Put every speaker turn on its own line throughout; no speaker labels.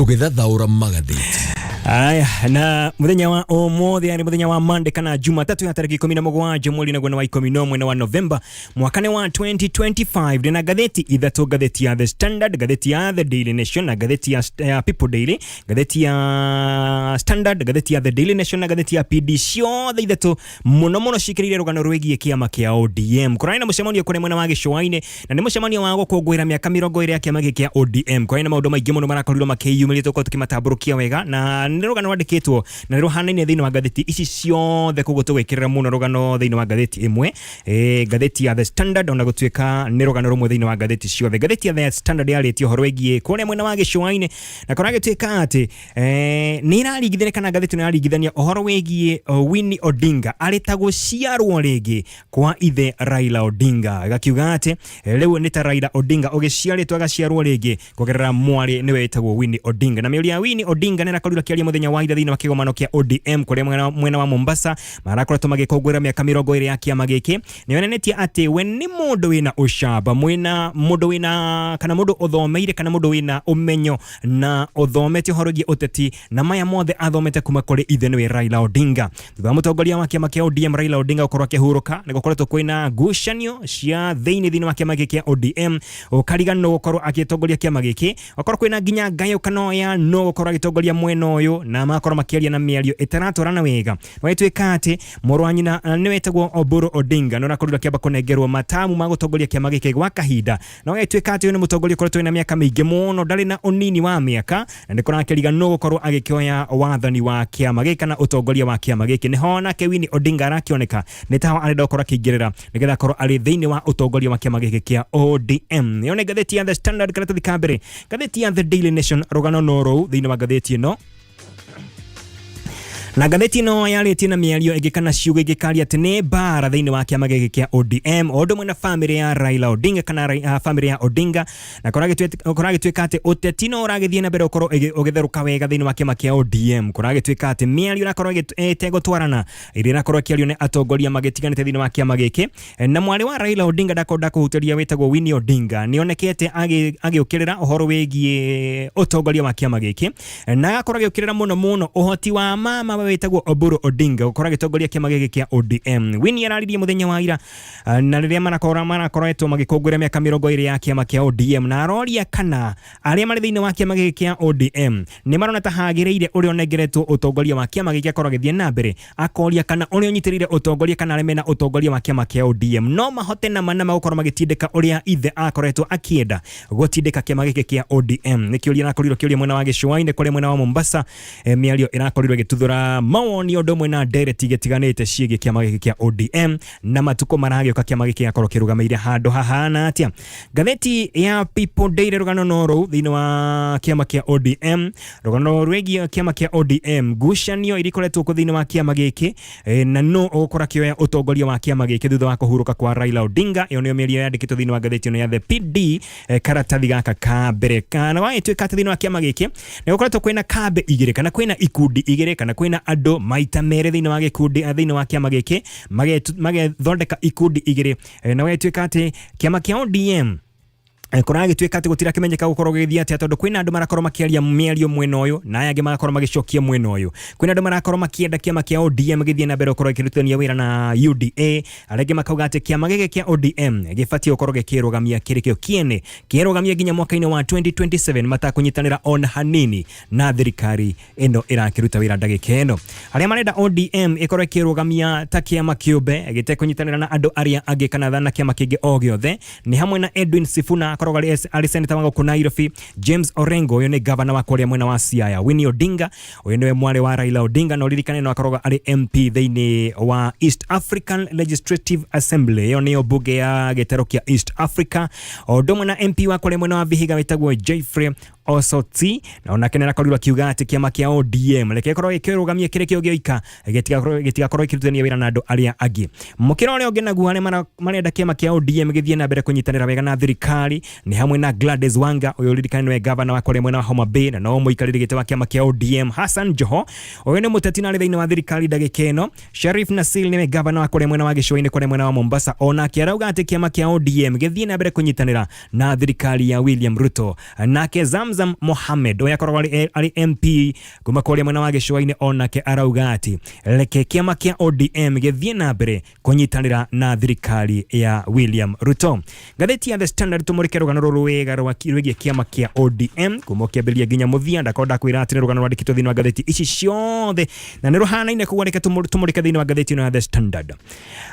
Tũgĩthathaũra magathĩti.
Aya, na muthenya wa umuthi ari muthenya wa Monday kana Jumatatu ya tariki 17 mweri naguo nĩ wa 11 na wa Novemba mwaka nĩ wa 2025. Ndĩna ngathĩti ithatũ, ngathĩti ya The Standard, ngathĩti ya The Daily Nation na ngathĩti ya People Daily. Ngathĩti ya Standard, ngathĩti ya The Daily Nation na ngathĩti ya PD, ciothe ithatũ mũno mũno cikĩrĩire rũgano rwĩgiĩ kĩama kĩa ODM. Kũrarĩ na mũcemanio kũrĩa mwena wa gĩcũa-inĩ, na nĩ mũcemanio wa gũkũngũĩra mĩaka 20 ya kĩama gĩkĩ kĩa ODM. Kũrarĩ na maũndũ maingĩ mũno marakorirwo makĩyumĩria, tũkorwo tũkĩmatambũrũkia wega, na nĩ rũgano rwandĩkĩtwo na nĩ rũhanaine thĩinĩ wa ngathĩti ici ciothe, koguo tũgwĩkĩrĩra mũno rũgano thĩinĩ wa ngathĩti ĩmwe, ngathĩti ya The Standard, ona gũtuĩka nĩ rũgano rũmwe thĩinĩ wa ngathĩti ciothe. Ngathĩti ya The Standard yarĩtie ũhoro wĩgiĩ kũrĩa mwena wa gĩcũa-inĩ, na kũragĩtuĩka atĩ nĩ ĩraringithania, kana ngathĩti ĩno ĩraringithania ũhoro wĩgiĩ Winnie Odinga arĩ ta gũciarwo rĩngĩ kwa ithe Raila Odinga, gakiuga atĩ rĩu nĩ ta Raila Odinga ũgĩciarĩtwo agaciarwo rĩngĩ kũgerera mwarĩ nĩwe wĩtagwo Winnie Odinga. Na mĩario ya Winnie Odinga nĩ ĩrakorirwo akĩaria mũthenya wa ira thĩinĩ wa kĩgomano kĩa ODM kũrĩa mwena wa Mombasa marakoretwo magĩkũngũĩra mĩaka 20 ya kĩama gĩkĩ. Nĩ yonanĩtie atĩ we nĩ mũndũ wĩna ũcamba, mwĩna mũndũ wĩna kana mũndũ ũthomeire kana mũndũ wĩna ũmenyo na ũthomete ũhoro wĩgiĩ ũteti, na maya mothe athomete kuma kũrĩ ithe nĩwe Raila Odinga. Thutha wa mũtongoria wa kĩama kĩa ODM Raila Odinga gũkorwo akĩhurũka, nĩ gũkoretwo kwĩna ngucanio cia thĩinĩ thĩinĩ wa kĩama gĩkĩ kĩa ODM, ũkariganĩrwo gũkorwo agĩtongoria kĩama gĩkĩ, gũkorwo kwĩna nginya ngayũkano ya no gũkorwo agĩtongoria mwena ũyũ, na magakorwo makĩaria na mĩario ĩtaratwarana wega. Gwagĩtuĩka atĩ mũrũ wa nyina nĩ wetagwo Oburu Odinga nĩ ũrakorirwo akĩamba kũnengerwo matamu ma gũtongoria kĩama gĩkĩ gwa kahinda, na gwagĩtuĩka atĩ ũyũ nĩ mũtongoria ũkoretwo wĩna mĩaka mĩingĩ mũno, ndarĩ na ũnini wa mĩaka, na nĩ kũrakĩriga nũ gũkorwo agĩkĩoya wathani wa kĩama gĩkĩ kana ũtongoria wa kĩama gĩkĩ. Nĩho nake Winnie Odinga arakĩoneka nĩ taho arenda gũkorwo akĩingĩrĩra nĩgetha akorwo arĩ thĩinĩ wa ũtongoria wa kĩama gĩkĩ kĩa ODM. Ĩyo nĩ ngathĩti ya The Standard karatathi ka mbere. Ngathĩti ya The Daily Nation, rũgano no rũu thĩinĩ wa ngathĩti ĩno, na ngathĩti ĩno yarĩtie na mĩario ĩngĩ kana ciugo ingĩ karia atĩ nĩ mbara thĩinĩ wa kĩama gĩkĩ kĩa ODM o ũndũ ũmwe na bamĩrĩ ya Raila Odinga kana bamĩrĩ ya Odinga, na kũragĩtuĩka atĩ ũteti no ũragĩthiĩ na mbere ũkorwo ũgĩtherũka wega thĩinĩ wa kĩama kĩa ODM. Kũragĩtuĩka atĩ mĩario ĩrakorwo ĩtegũtwarana ĩrĩa ĩrakorwo ĩkĩario nĩ atongoria magĩtiganĩte thĩinĩ wa kĩama gĩkĩ. Na mwarĩ wa Raila Odinga ndakonda kũhutĩria wĩtagwo Winnie Odinga nĩ onekete agĩũkĩrĩra ũhoro wĩgiĩ ũtongoria wa kĩama gĩkĩ, na agakorwo agĩũkĩrĩra mũno mũno ũhoti wa mama we wĩtagwo Oburu Odinga gũkorwo agĩtongoria kĩama gĩkĩ kĩa ODM. Winnie araririe mũthenya wa ira na rĩrĩa marakoretwo magĩkũngũĩra mĩaka 20 ya kĩama kĩa ODM, na aroria kana arĩa marĩ thĩinĩ wa kĩama gĩkĩ kĩa ODM nĩ marona ta hagĩrĩire ũrĩa ũnengeretwo ũtongoria wa kĩama gĩkĩ akorwo agĩthiĩ na mbere. Akoria kana ũrĩa ũnyitĩrĩire ũtongoria kana arĩa mena ũtongoria wa kĩama kĩa ODM no mahote na mana magũkorwo magĩtindĩka ũrĩa ithe akoretwo akĩenda gũtindĩka kĩama gĩkĩ kĩa ODM. Nĩ kĩũria ĩrakorirwo kĩũria mwena wa gĩcũa-inĩ kũrĩa mwena wa Mombasa. Mĩario ĩrakorirwo ĩgĩtuthũra mawoni ũndũ ũmwe na ndereti igĩtiganĩte ciĩgiĩ kĩama gĩkĩ kĩa ODM, na matukũ maragĩũka kĩama gĩkĩ gĩgakorwo kĩrũgamĩire handũ hahana atĩa. Ngathĩti ya People Daily, rũgano no rũu thĩinĩ wa kĩama kĩa ODM, rũgano rwĩgiĩ kĩama kĩa ODM, ngucanio iria ikoretwo kuo thĩinĩ wa kĩama gĩkĩ, na nũ ũgũkorwo akĩoya ũtongoria wa kĩama gĩkĩ thutha wa kũhurũka kwa Raila Odinga. Ĩyo nĩyo mĩario yandĩkĩtwo thĩinĩ wa ngathĩti ĩno ya The PD, karatathi gaka ka mbere. Kana wagĩtuĩka atĩ thĩinĩ wa kĩama gĩkĩ nĩ gũkoretwo kwĩna kambĩ igĩrĩ kana kwĩna ikundi igĩrĩ kana kwĩna andũ maita merĩ thĩinĩ wa gĩkundi, thĩinĩ wa kĩama gĩkĩ magethondeka ikundi igĩrĩ. Na wagĩtuĩka atĩ kĩama kĩa ODM kũragĩtuĩka atĩ gũtirakĩmenyeka gũkorwo gũgĩthiĩ atĩa, tondũ kwĩna andũ marakorwo makĩaria mĩario mwena ũyũ na aya angĩ magakorwo magĩcokia mwena ũyũ. Kwĩna andũ marakorwo makĩenda kĩama kĩa ODM gĩthiĩ na mbere gũkorwo gĩkĩrutithania wĩra na UDA, arĩa angĩ makauga atĩ kĩama gĩkĩ kĩa ODM gĩbatiĩ gũkorwo gĩkĩrũgamia kĩrĩ kĩo kĩene, kĩrũgamia nginya mwaka-inĩ wa 2027, matakũnyitanĩra ona hanini na thirikari ĩno ĩrakĩruta wĩra ndagĩka ĩno. Arĩa marenda ODM ĩkorwo ĩkĩrũgamia ta kĩama kĩũmbe gĩtekũnyitanĩra na andũ arĩa angĩ kana na kĩama kĩngĩ o gĩothe nĩ hamwe na Edwin Sifuna, akoragwo arĩ seneta wa gũkũ Nairobi, James Orengo, ũyũ nĩ gavana wa kũrĩa mwena wa Siaya, Winnie Odinga, ũyũ nĩwe mwarĩ wa Raila Odinga, na ũririkane no akoragwo arĩ MP thĩinĩ wa East African Legislative Assembly, ĩyo nĩyo mbunge ya gĩtarũ kĩa East Africa, o ũndũ ũmwe na MP wa kũrĩa mwena wa Vihiga wĩtagwo Geoffrey Osotsi, na onake nĩ arakorirwo akiuga atĩ kĩama kĩa ODM reke gĩkorwo gĩkĩrũgamia kĩrĩ kĩo gĩoika, gĩtigakorwo gĩkĩrutithania wĩra na andũ arĩa angĩ. Mũkĩra ũrĩa ũngĩ naguo, arĩa marenda kĩama kĩa ODM gĩthiĩ na mbere kũnyitanĩra wega na thirikari nĩ hamwe na Gladys Wanga, ũyũ ũririkane nĩwe gavana wa kũrĩa mwena wa Homa Bay na no mũikarĩri gĩtĩ wa kĩama kĩa ODM. Hassan Joho, ũyũ nĩ mũteti na arĩ thĩinĩ wa thirikari ndagĩka ĩno. Sharif Nasil nĩwe gavana wa kũrĩa mwena wa gĩcũa-inĩ kũrĩa mwena wa Mombasa, onake arauga atĩ kĩama kĩa ODM gĩthiĩ na mbere kũnyitanĩra na thirikari ya William Ruto. Nake Zam Zamzam Mohamed ũrĩa akoragwo arĩ MP kuma kũrĩa mwena wa gĩcũa-inĩ onake arauga atĩ reke kĩama kĩa ODM gĩthiĩ na mbere kũnyitanĩra na thirikari ya William Ruto. Ngathĩti ya The Standard tũmũrĩke rũgano rũrũ wega rwĩgiĩ kĩama kĩa ODM kuma kĩambĩrĩria nginya mũthia. Ndakorwo ndakwĩra atĩ nĩ rũgano rwandĩkĩtwo thĩinĩ wa ngathĩti ici ciothe na nĩ rũhanaine, koguo reke tũmũrĩke thĩinĩ wa ngathĩti ĩno ya The Standard.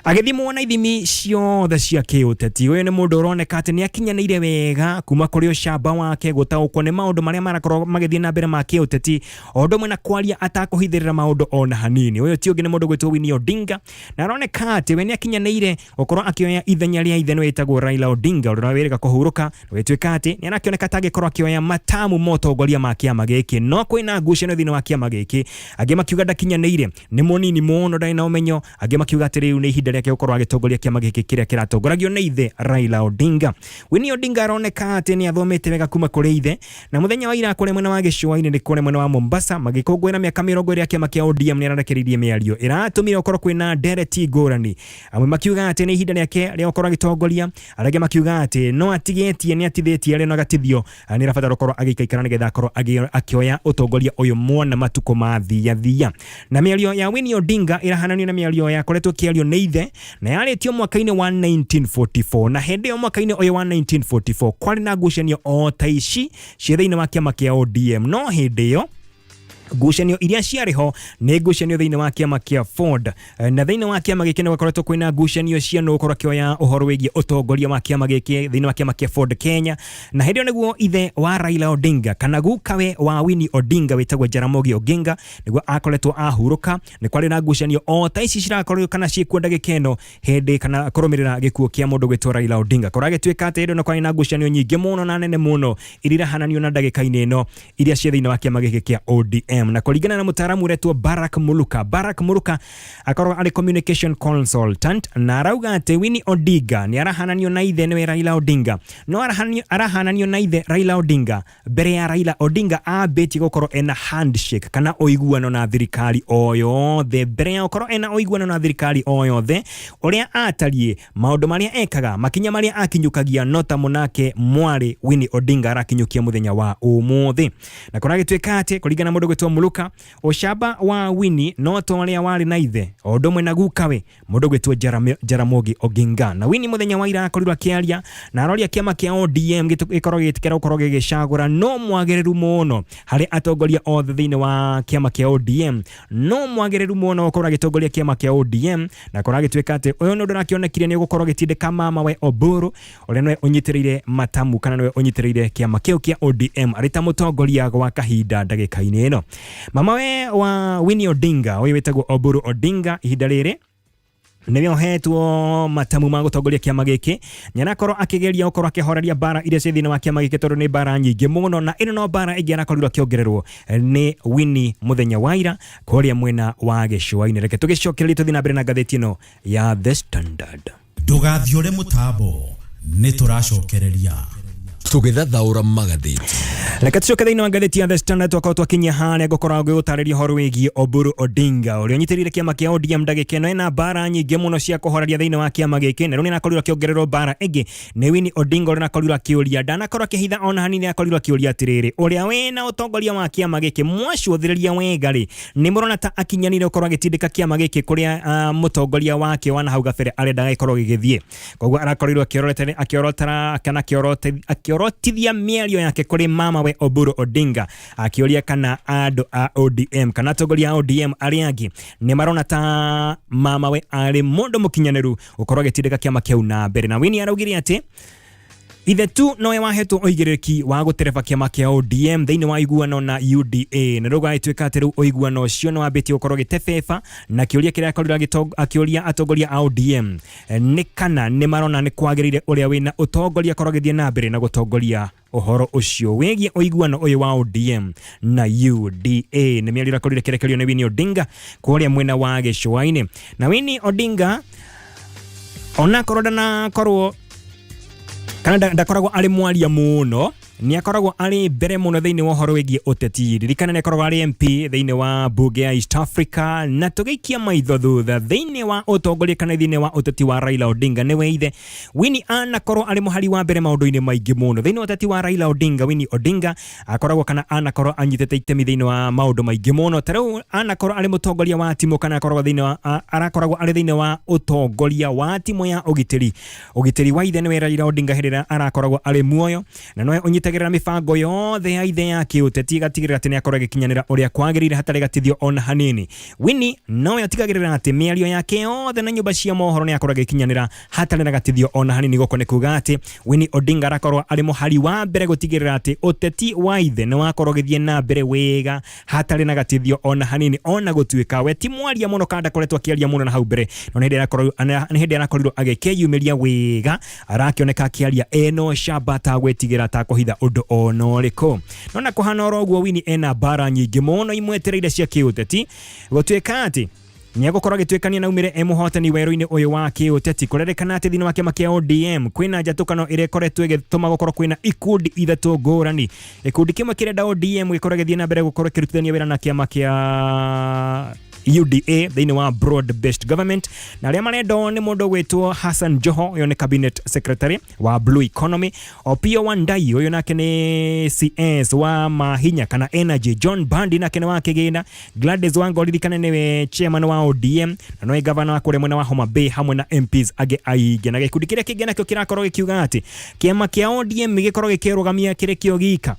Agĩthimwo na ithimi ciothe cia kĩũteti, ũyũ nĩ mũndũ ũroneka atĩ nĩ akinyanĩire wega kuma kũrĩ ũcamba wake, gũtaũkwo nĩ maũndũ marĩa marakorwo magĩthiĩ na mbere ma kĩũteti, o ũndũ ũmwe na kwaria atakũhithĩrĩra maũndũ ona hanini. Ũyũ ti ũngĩ nĩ mũndũ gwĩtwo Winnie Odinga, na aroneka atĩ we nĩ akinyanĩire gũkorwo akĩoya ithenya rĩa ithe nĩwe wĩtagwo Raila Odinga, ũrĩa wĩrĩga kũhurũka, na gũgĩtuĩka atĩ nĩ arakĩoneka ta angĩkorwo akĩoya matamu ma ũtongoria ma kĩama gĩkĩ. No kwĩna ngucanio thĩinĩ wa kĩama gĩkĩ, angĩ makiuga ndakinyanĩire, nĩ mũnini mũno, ndarĩ na ũmenyo, angĩ makiuga atĩ rĩu nĩ ihinda rĩake gũkorwo agĩtongoria kĩama gĩkĩ kĩrĩa kĩratongoragio nĩ ithe Raila Odinga. Winnie Odinga aroneka atĩ nĩ athomete wega kuma kũrĩ ithe, na mũthenya wa ira kũrĩa mwena wa gĩcũa-inĩ nĩ kũrĩa mwena wa Mombasa magĩkũngũĩra mĩaka 20 ya kĩama kĩa ODM, nĩ ararekereirie mĩario ĩratũmire gũkorwo kwĩna ndereti ngũrani, amwe makiuga atĩ nĩ ihinda rĩake rĩa gũkorwo agĩtongoria, arĩa angĩ makiuga atĩ no atigĩtie, nĩ atithĩtie arĩa no agatithio, nĩ arabatara gũkorwo agĩikaikara nĩgetha akorwo akĩoya ũtongoria ũyũ mwana matukũ mathiathia. Na mĩario ya Winnie Odinga ĩrahananio na mĩario yakoretwo ĩkĩario nĩ ithe na yarĩtio mwaka-inĩ wa 1944, na hĩndĩ ĩyo mwaka-inĩ ũyũ wa 1944 kwarĩ na ngucanio o ta ici ciĩ thĩinĩ wa kĩama kĩa ODM, no hĩndĩ ĩyo ngucanio iria ciarĩ ho nĩ ngucanio thĩinĩ wa kĩama kĩa Ford. Na thĩinĩ wa kĩama gĩkĩ nĩ gwakoretwo kwĩna ngucanio cia nũ gũkorwo akĩoya ũhoro wĩgiĩ ũtongoria wa kĩama gĩkĩ thĩinĩ wa kĩama kĩa Ford Kenya. Na hĩndĩ ĩyo nĩguo ithe wa Raila Odinga kana gukawe wa Winnie Odinga wĩtagwo Jaramogi Oginga nĩguo akoretwo ahurũka. Nĩ kwarĩ na ngucanio o ta ici cirakorwo kana ciĩkuo ndagĩka ĩno hĩndĩ kana kũrũmĩrĩra gĩkuũ kĩa mũndũ gwĩtwo Raila Odinga. Kũragĩtuĩka atĩ hĩndĩ ĩno kwarĩ na ngucanio nyingĩ mũno na nene mũno iria irahananio na ndagĩka-inĩ ĩno iria ciĩ thĩinĩ wa kĩama gĩkĩ kĩa ODM. Na kũringana na mũtaaramu ũretwo Barak Muluka, Barak Muluka akoragwo arĩ communication consultant, na arauga atĩ Winnie Odinga nĩ arahananio na ithe nĩwe Raila Odinga, no arahananio na ithe Raila Odinga mbere ya Raila Odinga ambĩtie gũkorwo ena handshake kana ũiguano na thirikari o yothe, mbere ya gũkorwo ena ũiguano na thirikari o yothe, ũrĩa atariĩ, maũndũ marĩa ekaga, makinya marĩa akinyũkagia, no ta mũnake mwarĩ Winnie Odinga arakinyũkia mũthenya wa ũmũthĩ. Na kũragĩtuĩka atĩ kũringana na mũndũ gwĩtwo Muluka, ũcamba wa Winnie no ta ũrĩa warĩ na ithe o ũndũ ũmwe na gukawe mũndũ gwĩtwo Jaramogi Oginga. Na Winnie mũthenya wa ira akorirwo akĩaria na aroria kĩama kĩa ODM gĩkorwo gĩgĩtĩkĩra gũkorwo gĩgĩcagũra no mwagĩrĩru mũno harĩ atongoria othe thĩinĩ wa kĩama kĩa ODM, no mwagĩrĩru mũno gũkorwo agĩtongoria kĩama kĩa ODM. Na korwo agĩtuĩka atĩ ũyũ nĩ ũndũ ũrakĩonekire nĩ ũgũkorwo ũgĩtindĩka mama we Oburu ũrĩa nĩwe ũnyitĩrĩire matamu kana nĩwe ũnyitĩrĩire kĩama kĩu kĩa ODM arĩ ta mũtongoria gwa kahinda ndagĩka-inĩ ĩno. Mama we wa Winnie Odinga ũyũ wĩtagwo Oburu Odinga ihinda rĩrĩ nĩwe ũhetwo matamu ma gũtongoria kĩama gĩkĩ, nĩ arakorwo akĩgeria gũkorwo akĩhoreria mbara iria ciĩ thĩinĩ wa kĩama gĩkĩ tondũ nĩ mbara nyingĩ mũno, na ĩno no mbara ĩngĩ arakorirwo akĩongererwo nĩ Winnie mũthenya wa ira kũrĩa mwena wa gĩcũa-inĩ. Reke tũgĩcokererie tũthiĩ na mbere na ngathĩti ĩno ya The Standard.
Ndũgathiũre mũtambo, nĩ tũracokereria.
Tũgĩthathaũra magathĩti.
Reke tũcoke thĩinĩ wa ngathĩti ya The Standard, twakorwo twakinyia harĩa ngũkorwo ngĩgũtarĩria ũhoro wĩgiĩ Oburu Odinga ũrĩa ũnyitĩrĩire kĩama kĩa ODM ndagĩka ĩno ena mbara nyingĩ mũno cia kũhoreria thĩinĩ wa kĩama gĩkĩ, na rĩu nĩ arakorirwo akĩongererwo mbara ĩngĩ nĩ Winnie Odinga ũrĩa arakorirwo akĩũria, ndanakorwo akĩhitha ona hanini, akorirwo akĩũria atĩrĩrĩ, ũrĩa wĩna ũtongoria wa kĩama gĩkĩ mwacũthĩrĩria wega rĩ, nĩ mũrona ta akinyanĩire gũkorwo agĩtindĩka kĩama gĩkĩ kũrĩa mũtongoria wakĩo wa nahau gabere arenda gĩkorwo gĩgĩthiĩ? Koguo arakorirwo akĩorotera kana akĩorotithia mĩario yake kũrĩ mama we Oburu Odinga, akĩũria kana andũ a ODM kana atongoria a ODM arĩa angĩ nĩ marona ta mama we arĩ mũndũ mũkinyanĩru gũkorwo agĩtindĩka kĩama kĩu na mbere. Na Winnie araugire atĩ ithe tu nowe wahetwo ũigĩrĩrĩki wa gũtereba kĩama kĩa ODM thĩinĩ wa ũiguano na UDA, na rĩu gũgagĩtuĩka atĩ rĩu ũiguano ũcio nĩ wambĩtie gũkorwo ũgĩtebeba, na kĩũria kĩrĩa akorirwo akĩũria atongoria a ODM nĩ kana nĩ marona nĩ kwagĩrĩire ũrĩa wĩna ũtongoria akorwo agĩthiĩ na mbere na gũtongoria ũhoro ũcio wĩgiĩ ũiguano ũyũ wa ODM na UDA. Nĩ mĩario ĩrakorirwo ĩkĩrekererio nĩ Winnie Odinga kũrĩa mwena wa gĩcũa-inĩ. Na Winnie Odinga onakorwo ndanakorwo kana ndakoragwo arĩ mwaria mũno. Nĩ akoragwo arĩ mbere mũno thĩinĩ wa ũhoro wĩgiĩ ũteti. Ririkana nĩ akoragwo arĩ MP thĩinĩ wa mbunge ya East Africa, na tũgĩikia maitho thutha thĩinĩ wa ũtongoria kana thĩinĩ wa ũteti wa Raila Odinga, nĩwe ithe Winnie anakorwo arĩ mũhari wa mbere maũndũ-inĩ maingĩ mũno thĩinĩ wa ũteti wa Raila Odinga. Winnie Odinga akoragwo kana anakorwo anyitĩte itemi thĩinĩ wa maũndũ maingĩ mũno. Ta rĩu anakorwo arĩ mũtongoria wa timũ kana akoragwo thĩinĩ wa arakoragwo arĩ thĩinĩ wa ũtongoria wa timũ ya ũgitĩri. Ũgitĩri wa ithe nĩwe Raila Odinga hĩndĩ ĩrĩa arakoragwo arĩ muoyo, na nowe ũnyitagĩrĩra mĩbango yothe ya ithe ya kĩũteti, ĩgatigĩrĩra atĩ nĩakorwo ĩgĩkinyanĩra ũrĩa kwagĩrĩire hatarĩ gatithio ona hanini. Winnie nowe ũtigagĩrĩra atĩ mĩario yake yothe na nyũmba cia mohoro nĩakorwo ĩgĩkinyanĩra hatarĩ na gatithio ona hanini. Gũkũ nĩ kuga atĩ Winnie Odinga arakorwo arĩ mũhari wa mbere gũtigĩrĩra atĩ ũteti wa ithe nĩ wakorwo ũgĩthiĩ na mbere wega hatarĩ na gatithio ona hanini, ona gũtuĩka we ti mwaria mũno kana ndakoretwo akĩaria mũno na hau mbere, no nĩ hĩndĩ arakorirwo agĩkĩyumĩria wega, arakĩoneka akĩaria ena ũcamba atagwĩtigĩra, atakũhitha ũndũ ona ũrĩkũ. No na kũhana oro ũguo, Winnie ena mbara nyingĩ mũno imwetereire cia kĩũteti, gũtuĩka atĩ nĩegũkorwo agĩtuĩkania na aumĩre e mũhotani werũ-inĩ ũyũ wa kĩũteti. Kũrerĩkana atĩ thĩinĩ wa kĩama kĩa ODM kwĩna njatũkano ĩrĩa ĩkoretwo ĩgĩtũma gũkorwo kwĩna ikundi ithatũ ngũrani. Gĩkundi kĩmwe kĩrenda ODM gĩkorwo gĩgĩthiĩ na mbere gũkorwo ĩkĩrutithania wĩra na kĩama kĩa UDA thĩinĩ wa broad based government, na arĩa marenda ũũ nĩ mũndũ ũgwĩtwo Hassan Joho, ũyũ nĩ cabinet secretary wa blue economy, Opiyo Wandayi, ũyũ nake nĩ CS wa mahinya kana energy, John Bandi nake nĩ wa kĩgĩna, Gladys Wanga ũririkane nĩwe chairman wa ODM na nowe gavana wa kũrĩa mwena wa Homa Bay hamwe na MPs angĩ aingĩ. Na gĩkundi kĩrĩa kĩngĩ nakĩo kĩrakorwo gĩkiuga atĩ kĩama kĩa ODM gĩkorwo gĩkĩrũgamia kĩrĩ kĩo gika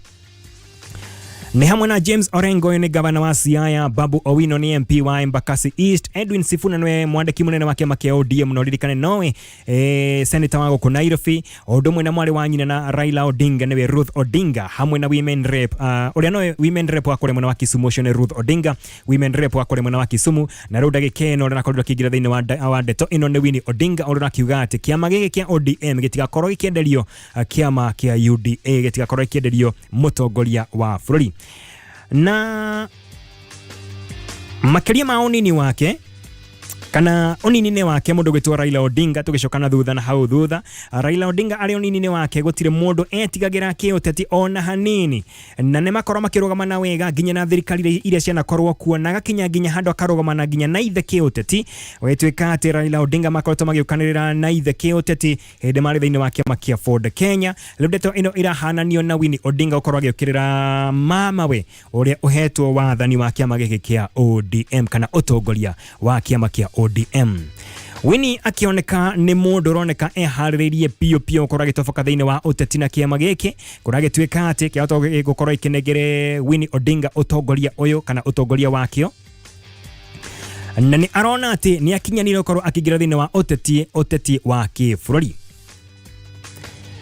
nĩ hamwe na James Orengo, ũyũ nĩ gavana wa Siaya, Babu Owino nĩ MP wa Embakasi East, Edwin Sifuna nĩwe mwandĩki mũnene wa kĩama kĩa ODM na ũririkane nowe senator wa gũkũ Nairobi, o ũndũ ũmwe na mwarĩ wa nyina na Raila Odinga nĩwe Ruth Odinga, hamwe na women rep ũrĩa nowe women rep wa kũrĩa mwena wa Kisumu, ũcio nĩ Ruth Odinga, women rep wa kũrĩa mwena wa Kisumu. Na rĩu ndagĩka ĩno ũrĩa arakorirwo akĩingĩra thĩinĩ wa ndeto ĩno nĩ Winnie Odinga, ũrĩa ũrakiuga atĩ kĩama gĩkĩ kĩa ODM gĩtigakorwo gĩkĩenderio kĩama kĩa UDA, gĩtigakorwo gĩkĩenderio mũtongoria wa bũrũri. Na makĩria ma ũnini wake kana ũnini-inĩ wake mũndũ gwĩtwo Raila Odinga, tũgĩcoka na thutha na hau thutha, Raila Odinga arĩ ũnini-inĩ wake gũtirĩ mũndũ etigagĩra kĩũteti ona hanini, na nĩ makorwo makĩrũgama na wega nginya na thirikari iria cianakorwo kuo, na agakinya nginya handũ akarũgama na nginya na ithe kĩũteti. Wĩtuĩka atĩ Raila Odinga makoretwo magĩũkanĩrĩra na ithe kĩũteti hĩndĩ marĩ thĩinĩ wa kĩama kĩa Ford Kenya. Rĩu ndeto ĩno ĩrahananio na Winnie Odinga gũkorwo agĩũkĩrĩra mamawe ũrĩa ũhetwo wathani wa kĩama gĩkĩ kĩa ODM kana ũtongoria wa kĩama kĩa ODM. Winnie akĩoneka nĩ mũndũ ũroneka eharĩrĩirie biũ biũ gũkorwo agĩtoboka thĩinĩ wa ũteti na kĩama gĩkĩ kũragĩtuĩka atĩ kĩahota gũkorwo ikĩnengere Winnie Odinga ũtongoria ũyũ kana ũtongoria wakĩo, na nĩ arona atĩ nĩ akinyanĩire gũkorwo akĩingĩra thĩinĩ wa ũteti wa kĩbũrũri.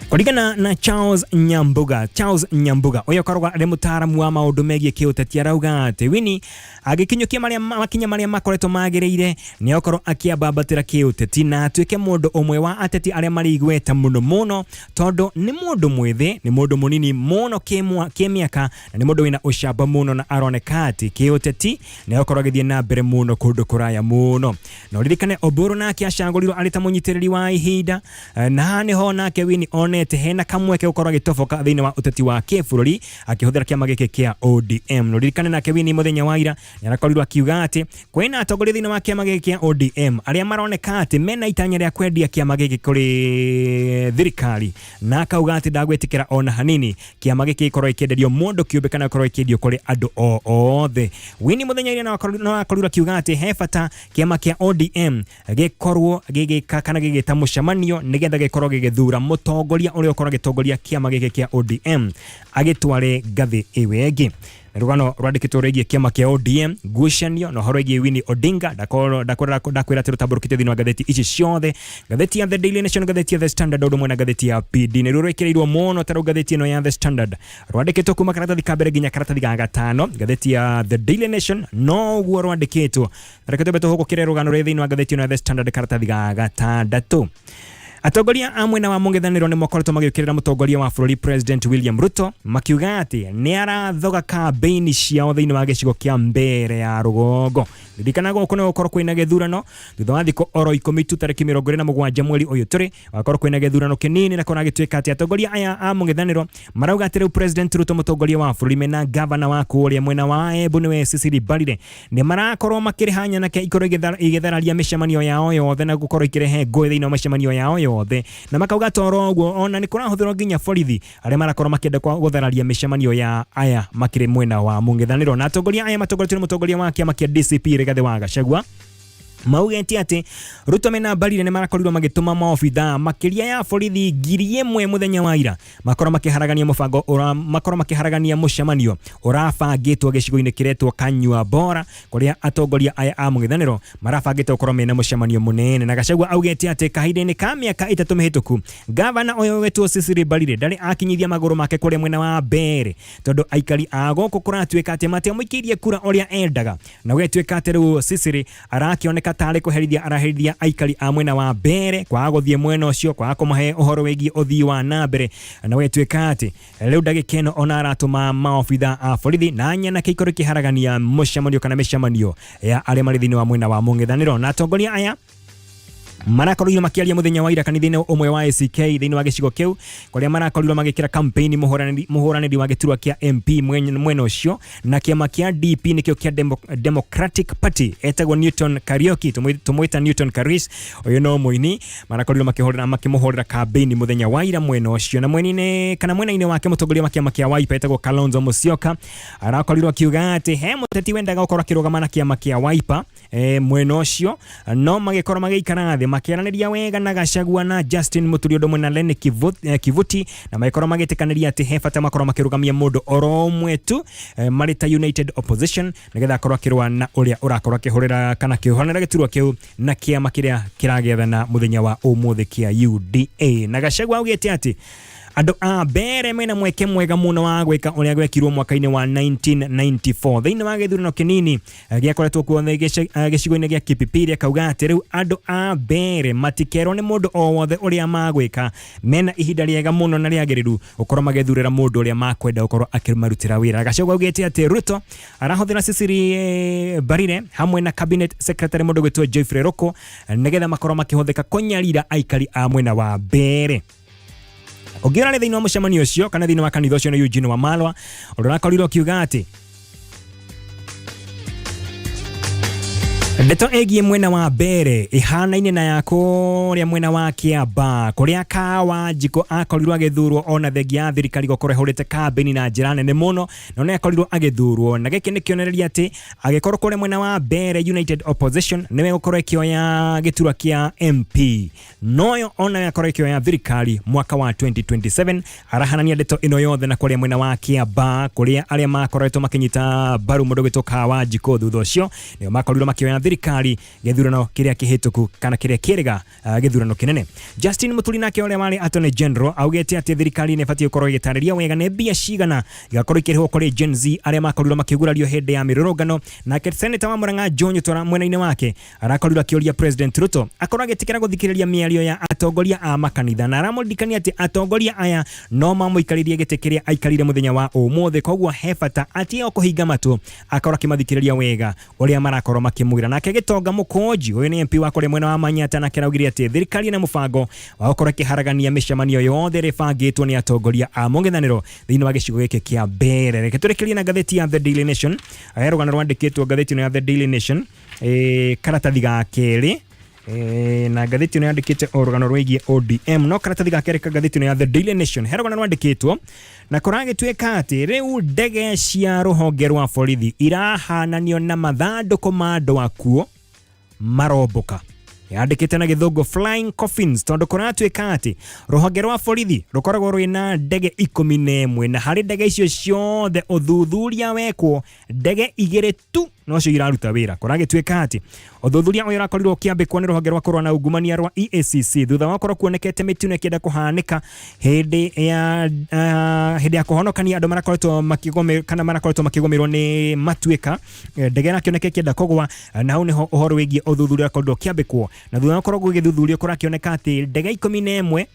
Kũringana na Charles Nyambuga, Charles Nyambuga ũyũ akoragwo arĩ mũtaaramu wa maũndũ megiĩ kĩũteti, arauga atĩ Winnie agĩkinyũkia marĩa makinya marĩa makoretwo magĩrĩire nĩ akorwo akĩambambatĩra kĩũteti na atuĩke mũndũ ũmwe wa ateti arĩa marĩ igweta mũno mũno, tondũ nĩ mũndũ mwĩthĩ, nĩ mũndũ mũnini mũno kĩmĩaka, na nĩ mũndũ wĩna ũcamba mũno, na aroneka atĩ kĩũteti nĩ akorwo agĩthiĩ na mbere mũno kũndũ kũraya mũno. Na ũririkane Oburu nake acagũrirwo arĩ ta mũnyitĩrĩri wa ihinda, na haha nĩho nake Winnie onete hena kamweke gũkorwo agĩtoboka thĩinĩ wa ũteti wa kĩbũrũri akĩhũthĩra kĩama gĩkĩ kĩa ODM. Na ũririkane nake Winnie mũthenya wa ira nĩ arakorirwo akiuga atĩ kwĩna atongoria thĩinĩ wa kĩama gĩkĩ kĩa ODM arĩa maroneka atĩ mena itanya rĩa kwendia kĩama gĩkĩ kũrĩ thirikari, na akauga atĩ ndagwĩtĩkĩra ona hanini kĩama gĩkĩ gĩkorwo gĩkĩenderio mũndũ kĩũmbe kana gĩkorwo gĩkĩendio kũrĩ andũ o othe. Winnie mũthenya ira no akorirwo akiuga atĩ he bata kĩama kĩa ODM gĩkorwo gĩgĩka kana gĩgĩta mũcemanio nĩgetha gĩkorwo gĩgĩthura mũtongoria ũrĩa ũkorwo agĩtongoria kĩama gĩkĩ kĩa ODM agĩtware ngathĩ ĩyo ĩngĩ. Rũgano rwandĩkĩtwo rwĩgiĩ kĩama kĩa ODM, ngucanio na ũhoro wĩgiĩ Winnie Odinga. Ndakwĩra atĩ rũtambũrũkĩte thĩinĩ wa ngathĩti ici ciothe, ngathĩti ya The Daily Nation, ngathĩti ya The Standard, ũndũ ũmwe na ngathĩti ya PD. Nĩruo rwĩkĩrĩirwo mũno. Ta rĩu ngathĩti ĩno ya The Standard rwandĩkĩtwo kuma karatathi ka mbere nginya karatathi ga gatano. Ngathĩti ya The Daily Nation noguo rwandĩkĩtwo. Reke twambe tũhũgũkĩre rũgano rwĩ thĩinĩ wa ngathĩti ĩno ya The Standard karatathi ga gatandatũ. Atongoria a mwena wa mũng'ethanĩro nĩ makoretwo magĩũkĩrĩra mũtongoria wa bũrũri President William Ruto, makiuga atĩ nĩ arathoga kambĩini ciao thĩinĩ wa gĩcigo kĩa Mbeere ya rũgongo. Ririkana gũkũ nĩ gũkorwo kwĩna gĩthurano thutha wa thikũ oro 10 tu, tarĩki 27 mweri ũyũ tũrĩ, wakorwo kwĩna gĩthurano kĩnini, na kũragĩtuĩka atĩ atongoria aya a mũng'ethanĩro marauga atĩ rĩu President Ruto, mũtongoria wa bũrũri, mena gavana wa kũrĩa mwena wa Embu nĩwe Cecily Mbarire, nĩ marakorwo makĩrĩha nyanake ikorwo igĩthararia mĩcemanio yao yothe na gũkorwo ikĩrehe ngũĩ thĩinĩ wa mĩcemanio yao yothe, na makauga toro ũguo ona nĩ kũrahũthĩrwo nginya borithi arĩa marakorwo makĩenda gũthararia mĩcemanio ya aya makĩrĩ mwena wa mũng'ethanĩro. Na atongoria aya matongoretio nĩ mũtongoria wa kĩama kĩa DCP Rigathĩ wa Gachagua maugĩte atĩ Ruto mena Mbarire nĩ marakorirwo magĩtũma maobithaa makĩria ya borithi 1000 mũthenya wa ira, makorwo makĩharagania mũbango ũra makorwo makĩharagania mũcemanio ũrabangĩtwo gĩcigo-inĩ kĩretwo Kanyua Bora, kũrĩa atongoria aya a mũng'ethanĩro marabangĩte gũkorwo mena mũcemanio mũnene. Na Gachagua augĩte atĩ kahinda-inĩ ka mĩaka 3 mĩhĩtũku, gavana ũyũ wetwo Cecily Mbarire ndarĩ akinyithia magũrũ make kũrĩa mwena wa Mbeere, tondũ aikari a gũkũ kũratuĩka atĩ matiamũikĩirie kura ũrĩa endaga, na gũgĩtuĩka atĩ rĩu Cecily arakĩoneka tarĩ kũherithia araherithia aikari a mwena wa Mbeere kwaga gũthiĩ mwena ũcio, kwaga kũmahe ũhoro wĩgiĩ ũthii wa na mbere, na gũgĩtuĩka atĩ rĩu ndagĩka ĩno ona aratũma maobitha a borithi na nyanake ikorwo ikĩharagania mũcemanio kana mĩcemanio ya arĩa marĩ thĩinĩ wa mwena wa mũng'ethanĩro. Na atongoria aya marakorirwo makĩaria mũthenya wa ira kanitha-inĩ ũmwe wa ACK thĩinĩ wa gĩcigo kĩu, kũrĩa marakorirwo magĩkĩra campaign mũhũranĩri wa gĩturwa kĩa MP mwena ũcio na kĩama kĩa DP, nĩkĩo kĩa Democratic Party, etagwo Newton Kariuki, tũmwĩta Newton Karis, ũyũ no mũini. Marakorirwo makĩmũhũrĩra campaign mũthenya wa ira mwena ũcio. Na mwena-inĩ kana mwena-inĩ wake, mũtongoria wa kĩama kĩa Wiper etagwo Kalonzo Musyoka arakorirwo akiuga atĩ he mũteti wendaga gũkorwo akĩrũgama na kĩama kĩa Wiper mwena ũcio, no magĩkorwo magĩikara thĩ makĩaranĩria wega na Gachagua na Justin Muturi ũndũ ũmwe na Lenny Kivuti, na magĩkorwo magĩtĩkanĩria atĩ he bata makorwo makĩrũgamia mũndũ oro ũmwe tu marĩ ta United Opposition, nĩgetha akorwo akĩrũa na ũrĩa ũrakorwo akĩhũrĩra kana akĩhũranĩra gĩturwa kĩu na kĩama kĩrĩa kĩragĩathana mũthenya wa ũmũthĩ kĩa UDA. Na Gachagua augĩte atĩ andũ a Mbeere mena mweke mwega mũno wa gwĩka ũrĩa gwekirwo mwaka-inĩ wa 1994 thĩinĩ wa gĩthurano kĩnini gĩakoretwo kuo gĩcigo-inĩ gĩa Kipipiri. Akauga atĩ rĩu andũ a Mbeere matikerwo nĩ mũndũ o wothe ũrĩa magwĩka, mena ihinda rĩega mũno na rĩagĩrĩru gũkorwo magĩthurĩra mũndũ ũrĩa makwenda gũkorwo akĩmarutĩra wĩra. Gachagua augĩte atĩ Ruto arahũthĩra Cecily Mbarire hamwe na cabinet secretary mũndũ gwĩtwo Geoffrey Ruku nĩgetha makorwo makĩhũthĩka kũnyarira aikari a mwena wa Mbeere. Ũngĩ ũrarĩ thĩinĩ wa mũcemanio ũcio kana thĩinĩ wa kanitha ũcio nĩ Eugene Wamalwa, ũrĩa ũrakorirwo akiuga atĩ ndeto ĩgiĩ mwena wa Mbeere ĩhanaine na ya kũrĩa mwena wa Kĩambaa, kũrĩa Kawanjikũ akorirwo agĩthurwo ona thengia ya thirikari gũkorwo ĩhũrĩte kambĩini na njĩra nene mũno, no nĩ akorirwo agĩthurwo. Na gĩkĩ nĩ kĩonereria atĩ agĩkorwo kũrĩa mwena wa Mbeere United Opposition nĩwe gũkorwo ĩkĩoya gĩturwa kĩa MP, noyo ona yakorwo ĩkĩoya thirikari mwaka wa 2027. Arahanania ndeto ĩno yothe na kũrĩa mwena wa Kĩambaa, kũrĩa arĩa makoretwo makĩnyita mbaru mũndũ gwĩtwo Kawanjikũ thutha ũcio nĩo makorirwo makĩoya thirikari gĩthurano kĩrĩa kĩhĩtũku kana kĩrĩa kĩrĩga gĩthurano kĩnene. Justin Muturi nake, ũrĩa warĩ Attorney General, augĩte atĩ thirikari nĩ ĩbatiĩ gũkorwo ĩgĩtarĩria wega nĩ mbia cigana igakorwo ikĩrĩhwo kũrĩ Gen Z arĩa makorirwo makĩgurario hĩndĩ ya mĩrũrũngano. Nake Senator wa Murang'a Joe Nyutora mwena-inĩ wake arakorirwo akĩũria President Ruto akorwo agĩtĩkĩra gũthikĩrĩria mĩario ya atongoria a makanitha, na aramũririkania atĩ atongoria aya no mamũikarĩrie gĩtĩ kĩrĩa aikarire mũthenya wa ũmũthĩ, koguo he bata atige kũhinga matũ, akorwo akĩmathikĩrĩria wega ũrĩa marakorwo makĩmwĩra. Nake Gĩtonga Mũkũnji, ũyũ nĩ MP wa kũrĩa mwena wa Manyata, nake araugire atĩ thirikari ĩna mũbango wa gũkorwo ĩkĩharagania mĩcemanio yothe ĩrĩa ĩbangĩtwo nĩ atongoria a mũng'ethanĩro thĩinĩ wa gĩcigo gĩkĩ kĩa Mbeere. Reke tũrĩkĩrie na ngathĩti ya The Daily Nation. He rũgano rwandĩkĩtwo ngathĩti ĩno ya The Daily Nation, karatathi ga kerĩ, na ngathĩti ĩno yandĩkĩte o rũgano rwĩgiĩ ODM, no karatathi ga kerĩ ka ngathĩti ĩno ya The Daily Nation he rũgano rwandĩkĩtwo, na kũragĩtuĩka atĩ rĩu ndege cia rũhonge rwa borithi irahananio na mathandũkũ ma andũ akuũ marombũka. Yandĩkĩte na gĩthũngũ "flying coffins", tondũ kũratuĩka atĩ rũhonge rwa borithi rũkoragwo rwĩna ndege 11, na harĩ ndege icio ciothe, ũthuthuria wekwo, ndege 2 tu nocio iraruta wĩra. Kũragĩtuĩka atĩ ũthuthuria ũyũ ũrakorirwo ũkĩambĩkwo nĩ rũhonge rwa kũrũa na ungumania rwa EACC thutha wa gũkorwo kuonekete mĩtino ĩkĩenda kũhanĩka hĩndĩ ya kũhonokania andũ marakoretwo makĩgũmĩrwo kana marakoretwo makĩgũmĩrwo nĩ matuĩka. Ndege ĩrakĩoneka ĩkĩenda kũgwa, na hau nĩho ũhoro wĩgiĩ ũthuthuria ũrakorirwo ũkĩambĩkwo, na thutha wa gũkorwo gũgĩthuthurio kũrakĩoneka atĩ ndege 11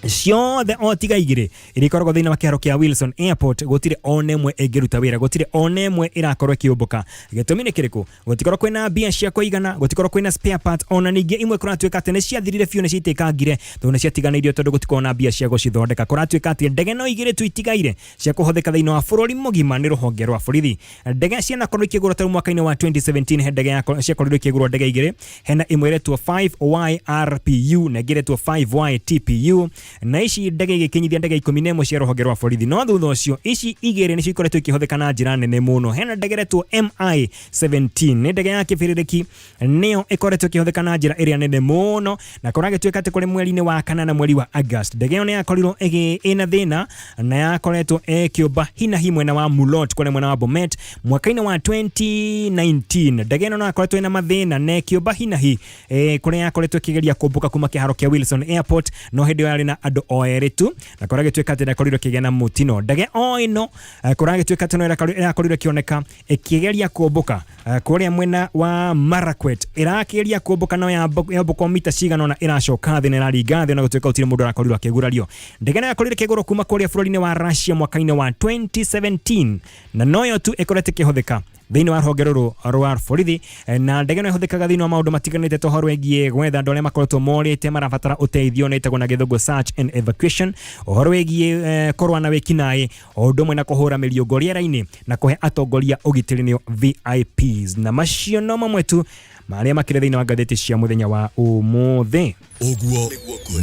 Ciothe o tiga igĩrĩ iria ikoragwo thĩinĩ wa kĩharo kĩa Wilson Airport, gũtirĩ ona ĩmwe ĩngĩruta wĩra, gũtirĩ ona ĩmwe ĩrakorwo ĩkĩũmbũka. Gĩtũmi nĩ kĩrĩkũ? Gũtikorwo kwĩna mbia cia kũigana, gũtikorwo kwĩna spare parts, ona ningĩ imwe kũratuĩka atĩ nĩ ciathirire biũ, nĩ ciaitĩkangire tondũ nĩ ciatiganĩirio tondũ gũtikorwo na mbia cia gũcithondeka. Kũratuĩka atĩ ndege no igĩrĩ tu itigaire cia kũhũthĩka thĩinĩ wa bũrũri mũgima nĩ rũhonge rwa borithi. Ndege cianakorwo ikĩgũrwo tarĩu mwaka-inĩ wa 2017, he ndege ciakorirwo ikĩgũrwo ndege igĩrĩ, hena ĩmwe ĩretwo 5YRPU na ĩngĩ ĩretwo 5YTPU, na ici ndege igĩkinyithia ndege 11 cia rũhonge rwa borithi. No thutha ũcio ici igĩrĩ nĩcio ikoretwo ikĩhũthĩka na njĩra nene mũno. Hena ndege ĩretwo MI-17, nĩ ndege ya kĩbĩrĩrĩki, nĩyo ĩkoretwo ĩkĩhũthĩka na njĩra ĩrĩa nene mũno, na kũragĩtuĩka atĩ kũrĩ mweri-inĩ wa kanana, mweri wa August, ndege ĩyo nĩ yakorirwo ĩna thĩna na yakoretwo ĩkĩũmba hinahi mwena wa Mulot kũrĩa mwena wa Bomet. Mwaka-inĩ wa 2019 ndege ĩno no yakoretwo ĩna mathĩna na ĩkĩũmba hinahi kũrĩa yakoretwo ĩkĩgeria kũmbũka kuma kĩharo kĩa Wilson Airport, no hĩndĩ ĩyo yarĩ na andũ o erĩ tu, na kũragĩtuĩka atĩ ndĩrakorirwo ĩkĩgĩa na mũtino. Ndege o ĩno kũragĩtuĩka atĩ no ĩrakorirwo ĩkĩoneka ĩkĩgeria kũmbũka kũrĩa mwena wa Marakwet, ĩrakĩgeria kũmbũka no yambũka mita cigana ũna ĩracoka thĩ na ĩraringa thĩ, ona gũtuĩka gũtirĩ mũndũ arakorirwo akĩgurario. Ndege ĩno yakorirwo ĩkĩgũrwo kuma kũrĩa bũrũri-inĩ wa Russia mwaka-inĩ wa 2017, na noyo tu ĩkoretwo ĩkĩhũthĩka thĩinĩ wa rũhonge rũrũ rwa borithi. Na ndege ĩno ĩhũthĩkaga thĩinĩ wa maũndũ matiganĩte ta ũhoro wĩgiĩ gwetha andũ arĩa makoretwo morĩte marabatara ũteithio, na ĩtagwo na gĩthũngũ search and evacuation, ũhoro wĩgiĩ kũrũa na wĩkinaĩ, o ũndũ ũmwe na kũhũra mĩriũngo rĩera-inĩ na kũhe atongoria ũgitĩri, nĩo VIPs. Na macio no mamwe tu marĩa makĩrĩ thĩinĩ wa ngathĩti cia mũthenya wa ũmũthĩ.
Ũguo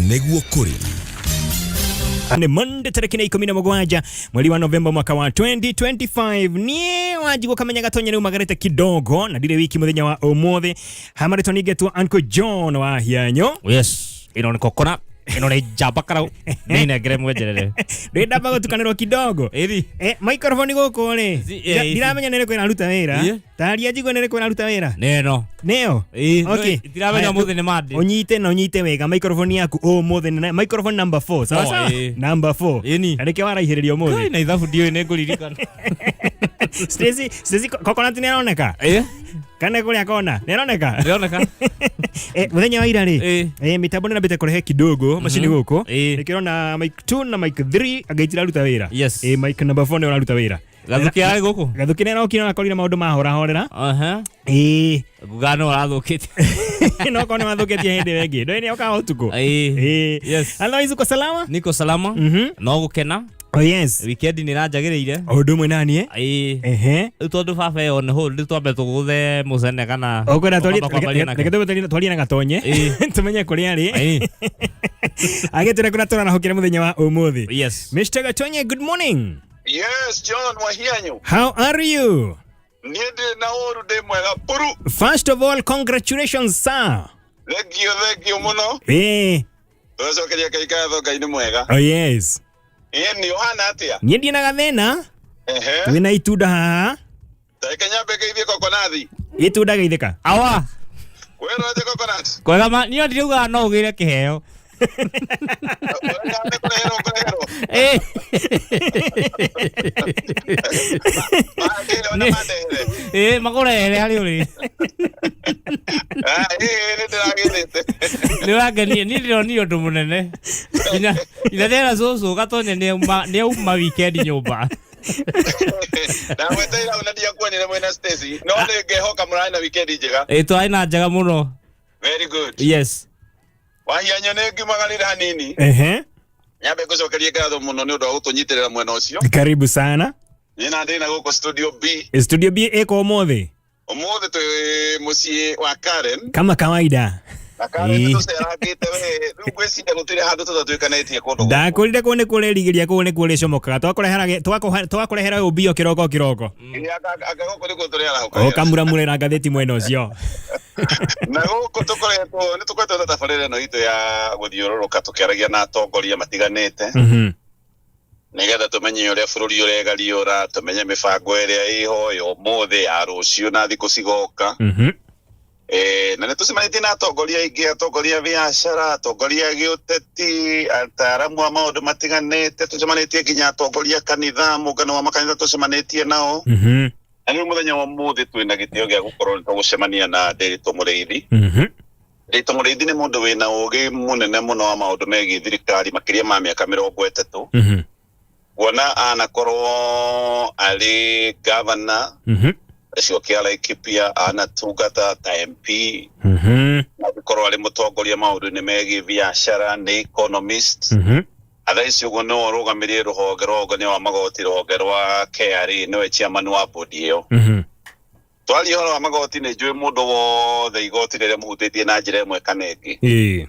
nĩguo kũrĩ.
Nĩ Monday tarĩki nĩ 17 mweri wa Novemba mwaka wa 2025. Niĩ Wanjigũ Kamenya Gatonya nĩ umagarĩte kidogo na ndirĩ wiki mũthenya wa ũmũthĩ. Hamarĩtwo ningetwo Uncle John wa Hianyo.
Yes, ĩno nĩ kokona, ĩno nĩ njamba karau, nĩ nengere mwenjerere.
Ndĩndamba gũtukanĩrwo kidogo.
Ĩri.
Microphone gũkũ rĩ, ndiramenya nĩ ĩrĩkũ ĩraruta wĩra. Taria njigue nĩ ĩrĩkũ ĩraruta wĩra.
Nĩ ĩno.
Nĩyo?
Ĩĩ, no,
Okay.
itiramenya.
Haya,
Mũthĩ nĩ mandi.
Ũnyite na ũnyite wega microphone yaku ũmũthĩ nĩ microphone number 4, sawa?
Oh,
Sawa.
ĩĩ.
Number 4.
Ĩni.
Na nĩkĩo waraihĩrĩria ũmũthĩ.
Kai, na ithabu ndiũĩ nĩ ngũririkana.
Stacy, Stacy Coconut nĩ aroneka?
Ĩĩ.
Kana kũrĩa kona nĩ aroneka?
Ndĩroneka.
Mũthenya wa ira rĩ,
Ĩĩ.
mĩtambo nĩ nambĩte kũrehe kidogo macini gũkũ.
Ĩĩ.
Nĩkĩo mic 2 na mic 3 anga itiraruta wĩra.
Yes.
Mic number 4 nĩ ũraruta wĩra.
Gathuki arĩ gũkũ.
Gathuki nĩ arokire na akorire maũndũ mahorahorera.
Aha.
Ĩĩ.
Nguga no arathũkĩte.
No korwo nĩ mathũkĩtie hĩndĩ ĩyo ĩngĩ, ndũĩ nĩ okaga ũtukũ.
Ĩĩ.
Ĩĩ.
Yes.
Otherwise uko salama?
Niko salama. No gũkena.
Oh yes.
Weekend nĩ ĩranjagĩrĩire.
O ũndũ ũmwe naniĩ.
Ĩĩ.
Ehe.
Rĩu tondũ baba ĩyo nĩ hũndĩ twambe tũgũthe mũcene kana
Ũkwenda
tũkamba kwambaria nake.
reke twambe twarie na Gatonye
Ĩĩ.
tumenye kũrĩa arĩ.
Ĩĩ.
Agĩtwĩra kũrĩa tũrarahũkĩra mũthenya wa ũmũthĩ.
Yes.
Mr. Gatonye, good morning.
Yes, John Wahianyu.
How are you?
Niĩ ndĩ na ũru, ndĩ mwega puru.
First of all, congratulations, sir.
Thengio, thengio mũno. Tũracokeria Ngai ngatho, Ngai nĩ mwega.
Oh yes.
Ĩĩ nĩ ũhana atĩa?
Niĩ ndiĩ na gathĩna. Twĩna itunda haha.
Reke nyambe ngeithie kokonathi.
Itunda geithĩka.
Awa.
Kwĩrwo atĩ coconut.
Kwega ma niĩ ndiriugaga no ũgĩre kĩheo.
Ũreka nĩ kũreherwo kũreherwo.
Ĩĩ.
Mangĩre ona mandehere.
Ĩĩ, makũrehere harĩ ũrĩ.
Ah, ĩĩ nĩ ndĩragĩthĩte.
Nĩ ũrangenia, niĩ ndĩronire ũndũ mũnene. Nginya ndĩrera cũcũ Gatonye nĩ auma weekend nyũmba.
Ndagweteire hau na ndiakuonire mwĩna Stacy. No nĩ ngehoka mũrarĩ na weekend njega.
Ĩĩ, twarĩ na njega mũno.
Very good.
Yes.
Wahianyo nĩ ngiumagarire hanini. Nyambe ngũcokerie ngatho mũno nĩ ũndũ wa gũtũnyitĩrĩra mwena ũcio.
Karibu sana.
Niĩ na ndĩ na gũkũ studio B.
Studio B ĩko ũmũthĩ.
Ũmũthĩ twĩ mũciĩ wa Karen.
Kama kawaida.
Na Karen nĩ tũcerangĩte we, rĩu ngwĩciria gũtirĩ handũ tũtatuĩkanĩtie kũndũ gũkũ.
Ndakwĩrire kũu nĩ kũrĩrigĩria, kũu nĩ kũrĩcomokaga. Twakũrehera ũmbio kĩroko kĩroko.
Ĩĩ, anga gũkũ nĩkuo tũrĩarahũkagĩra.
Ũkamuramurĩra ngathĩti mwena ũcio.
Na gũkũ tũkoretwo nĩ tũkoretwo na tabarĩra ĩno itũ ya gũthiũrũrũka tũkĩaragia na atongoria matiganĩte nĩgetha tũmenye ũrĩa bũrũri ũregariũra, tũmenye mĩbango ĩrĩa ĩho ya ũmũthĩ, ya rũciũ na thikũ cigoka. Na nĩ tũcemanĩtie na atongoria aingĩ, atongoria a biacara, atongoria a gĩũteti, ataaramu a maũndũ matiganĩte, tũcemanĩtie nginya atongoria a kanitha, mũngano wa makanitha tũcemanĩtie nao. Na rĩu mũthenya wa ũmũthĩ twĩna gĩtĩo gĩa gũkorwo nĩ tũgũcemania na Ndĩritũ Mũrĩithi. Ndĩtũ Mũrĩithi nĩ mũndũ wĩna ũgĩ mũnene mũno wa maũndũ megiĩ thirikari makĩria ma mĩaka 30. Kuona anakorwo arĩ gavana gĩcigo kĩa Laikipia, anatungata ta MP, agĩkorwo arĩ mũtongoria maũndũ-inĩ megiĩ biacara, nĩ economist. Thaa ici ũguo nĩwe ũrũgamĩrĩire rũhonge rwa ũngania wa magoti, rũhonge rwa KRA, nĩwe chairman wa board ĩyo. Twaria ũhoro wa magoti, nĩ njũĩ mũndũ wothe igoti rĩrĩa mũhutĩtie na njĩra ĩmwe kana ĩngĩ.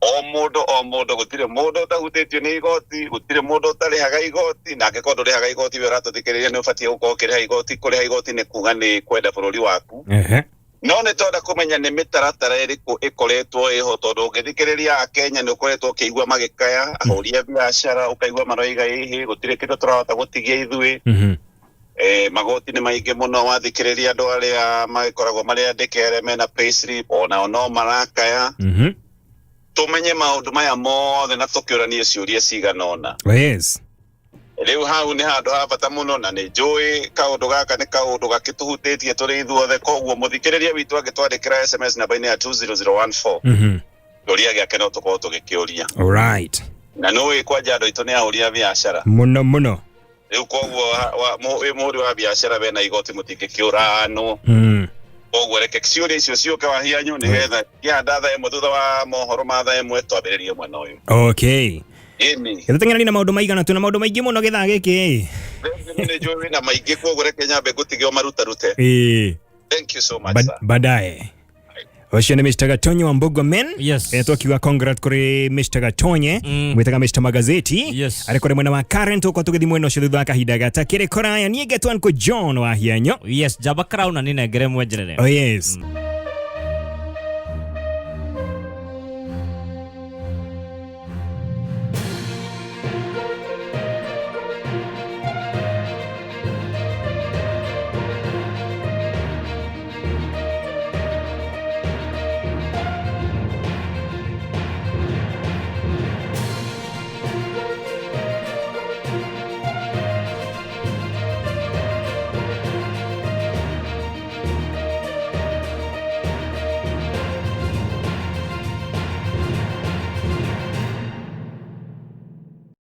O mũndũ, o mũndũ, gũtirĩ mũndũ ũtahutĩtio nĩ igoti, gũtirĩ mũndũ ũtarĩhaga igoti, na angĩkorwo ndũrĩhaga igoti, we ũratũthikĩrĩria nĩ ũbatiĩ gũkorwo ũkĩrĩha igoti. Kũrĩha igoti nĩ kuga nĩ kwenda bũrũri waku. No nĩ twenda kũmenya nĩ mĩtaratara ĩrĩkũ ĩkoretwo ĩho, tondũ ũngĩthikĩrĩria Akenya nĩ ũkoretwo ũkĩigua magĩkaya, ahũri a biacara ũkaigua maroiga ĩhĩ, gũtirĩ kĩndũ tũrahota gũtigia ithuĩ. Magoti nĩ maingĩ mũno, wathikĩrĩria andũ arĩa magĩkoragwo marĩ andĩke, arĩa mena payslip, onao no marakaya. Tũmenye maũndũ maya mothe na tũkĩũranie ciũria cigana ũna. Rĩu hau nĩ handũ ha bata mũno, na nĩ njũĩ kaũndũ gaka nĩ kaũndũ gakĩtũhutĩtie tũrĩ ithuothe. Koguo mũthikĩrĩria witũ angĩtwandĩkĩra SMS namba-inĩ ya 20014, kĩũria gĩake no tũkorwo tũgĩkĩũria. Na nĩũĩ kwanja andũ aitũ nĩ ahũri a biacara
Mũno mũno.
Rĩu koguo wĩ mũhũri wa biacara wena igoti mũtingĩkĩũranwo. Koguo reke ciũria icio ciũke wahianyu, nĩgetha kĩhanda thaa 1 thutha wa mohoro ma thaa 1 twambĩrĩrie mwena ũyũ. Ĩni.
Gĩtũteng'erani na maũndũ maigana, twĩna maũndũ maingĩ mũno gĩthaa gĩkĩ.
Nĩ njũĩ wĩna maingĩ, koguo reke nyambe ngũtige ũmarutarute. Thank you so much, sir.
Baadaye. Ũcio nĩ Mr. Gatonye wa Mbogo Men. Twakiuga congrat kũrĩ Mr. Gatonye, mwĩtaga Mr. Magazeti, arĩ kũrĩ mwena wa Karen. Tũkorwo tũgĩthiĩ mwena ũcio thutha wa kahinda gatakĩrĩ kũraya. Niĩ ngetwo Uncle John wa Hianyo.
Yes, Jaba Crown na ninengere mwenjerere.
Oh yes.